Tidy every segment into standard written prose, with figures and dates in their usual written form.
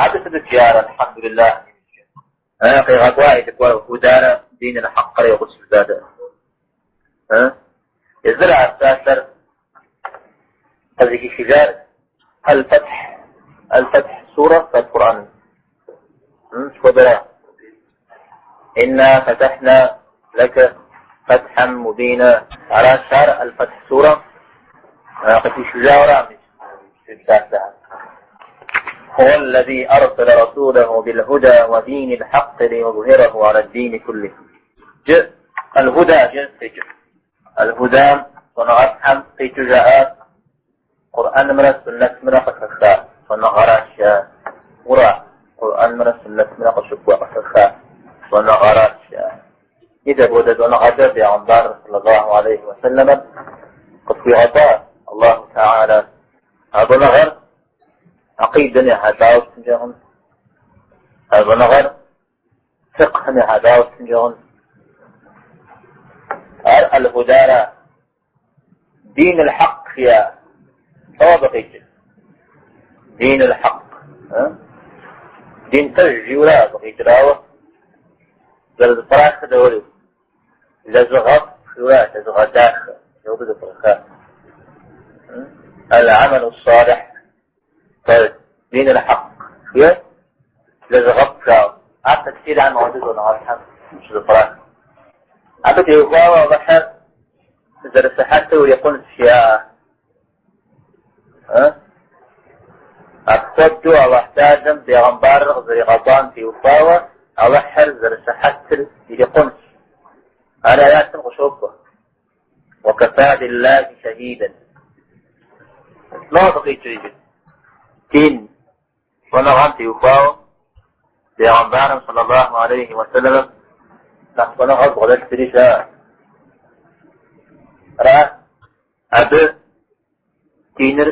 Абы сытыт жиӏар, Алхьэмдулиллах? Къигъэкӏуа и лӏыкӏуэр худара дин аль-хьэкърэ и гъусэу жытӏатэ. Езыр а псалъэр къызыхихыжар Аль-Фатхь, Аль-Фатхь сурэ хэт Къурӏэным. Сыт хуэдэра? Инна фатахна лака фатхьан мубина. Аращ ар Аль-Фатхь сурэ къыхихыжауэра мис псалъэхэр. هو الذي أرسل رسوله بالهدى ودين الحق ليظهره على الدين كله. ج الهدى ج الهدى щӏэныгъэлӏхэм къикӏыу жаӏар Къурӏэнымрэ суннэтымрэ къыхэха щӏэныгъэращ жаӏэурэ, Къурӏэнымрэ суннэтымрэ къыщыкӏуэ къыхэха щӏэныгъэращ жаӏэ. Мис апхуэдэ щӏэныгъэкӏэ бегъымбар саллаллаху алейхи уэсэлэмэр къытхуигъэкӏуа Аллаху Тэхьэлэ. А щӏэныгъэр акъидэм ехьэлӏауэ щытынкӏэ хъун. А щӏэныгъэр фикъхым ехьэлӏауэ щытынкӏэ хъун. Ар аль-худара Дин аль-хьэкъ жиӏа. Лӏо абы къикӏыр? Дин аль-хьэкъ. Дин пэж жиӏэура абы къикӏыр, ауэ зэрызэпкърахыр дауэри? Лэжьыгъэфӏ жиӏэура, лэжьыгъэ дахэ, жиӏэу зэпкърыха. Аль-амалу салихь. Дин аль-хьэкъ жиӏэ, лэжьыгъэфӏ жаӏэу. Ар тэфсирхэм апхуэдэу щӏэныгъэлӏхэм щызэпкърах. Абы теухуауэ Алыхьыр зэрыщыхьэтыр урикъунщ жиӏа. Апхуэдэу Алыхь Тэхьэлэм бегъымбарыр къызэригъэкӏуам теухуауэ Алыхьыр зэрыщыхьэтыр ирикъунщ. Ар аятым къыщокӏуэ. Уакафа биллахи шахидан. Лӏо абы къикӏыр иджы? Дин щӏэныгъэм теухуауэ бегъымбарым саллаллаху алейхи уэсэлэмым нэхъ щӏэныгъэ зыбгъэдэлъ зыри щыӏэ. Ара абы диныр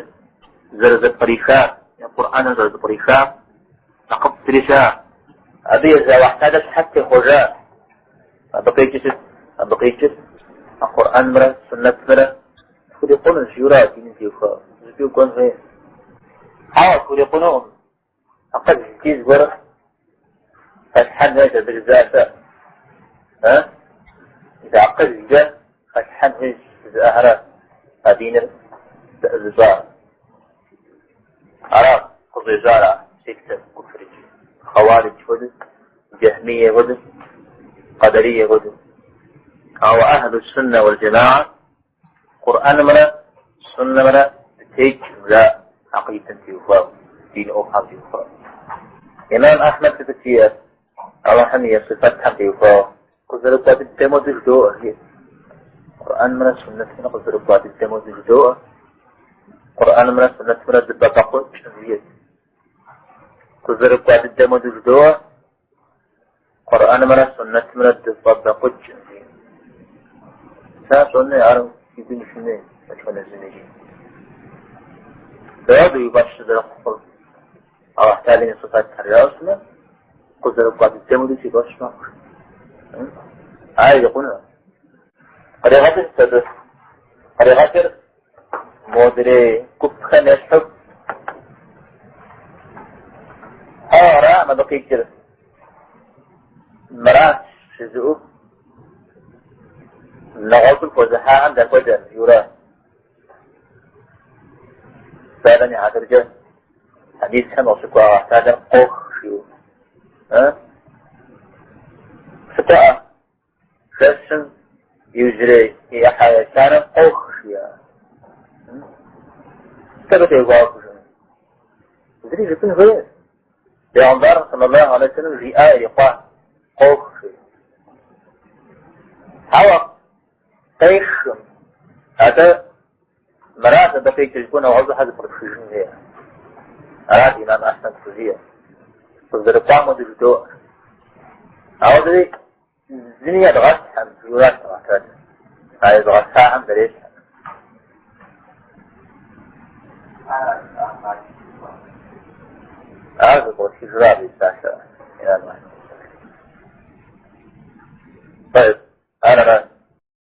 зэрызэпкърихар, Къурӏэныр зэрызэпкърихар нэхъыфӏ зыри щыӏэ. Абы езы Алыхь Тэхьэлэр щыхьэт техъуэжа. Абы къикӏыр сыт? Абы къикӏыр а Къурӏэнымрэ суннэтымрэ тхурикъунущ жиӏэура диным теухуауэ. Зыщӏыпӏи укӏуэн хуей. Хьэуэ, тхурикъунукъым. Акъылкӏи зыгуэр хэлъхьэн хуейщ абы жызыӏэ щыӏэ. Мис акъылкӏэ хэлъхьэн хуейщ жызыӏэхэращ а диныр зэӏызыщӏар. Ара къыщӏежьар а сектэ гупыр иджы. Хъэуаридж хуэдэу, джэхьмие хуэдэу, къэдэрие хуэдэу. Ауэ ахьлу суннэ уал джэмаа Къурӏэнымрэ суннэмрэ дытекӏкъым жаӏэ акъидэм теухуауэ, дин ӏуэхухэм теухуауэ. Имам Ахьмэд сытыт жиӏэр Алыхьым и сыфэтхэм теухуауэ? Къызэрыкӏуа дыдэм хуэдэу жыдоӏэ, жиӏэ. Къурӏэнымрэ суннэтымрэ къызэрыкӏуа дыдэм хуэдэу жыдоӏэ. Къурӏэнымрэ суннэтымрэ дыбэбэкъукӏым, жиӏэ. Къызэрыкӏуа дыдэм хуэдэу жыдоӏэ. Къурӏэнымрэ суннэтымрэ дыфӏэбэкъукӏым, жиӏэ. Сэ щӏэны ар и гум илъыну дэтхэнэ зыми, жиӏэ. Дауэ уи фӏэщ зэрыхъур? Алыхь Тэхьэлэм и сыфэтхэр жаӏэу щытмэ, къызэрыкӏуа дыдэм хуэдэу си фӏэщ мэхъу. Ар ирикъуну. Къригъэкӏыр сыт абы? Къригъэкӏыр модрей гупхэм ещхьу. Ара абы къикӏыр? Мыращ жызыӏэу нэгъуэщӏым хуэзыхьахэм дахуэдэ, жиӏэурэ. Псалъэм и хьэтыркӏэ хьэдисхэм къыщыкӏуа Алыхь Тэхьэлэр къох жиӏэу. Сытыӏэ? Жэщым иужьрей и ӏыхьэ ещанэм къох жиӏэ. Сыт абы теухуауэ хужыӏэн? Зыри жыпӏэн хуейр. Бегъымбарым саллаллаху алейхи вассалам жиӏа ирикъуа къох жиӏэ. Хьэуэ, къехым. Атӏэ мыращ абы къикӏыр жыпӏэу нэгъуэщӏу щхьэ зэпкърыпхыжын хуейр. Арат имам Ахьмэд хужиӏэр. Къызэрыкӏуам хуэдэу жыдоӏэ. Ауэ зыри зыми едгъэщхьэм, жиӏэуращ Алыхь А езыгъэщхьахэм зэрещхьыр. Ар зэпкърытхыжра абы и псалъэ имам Ахьмэд. طيب.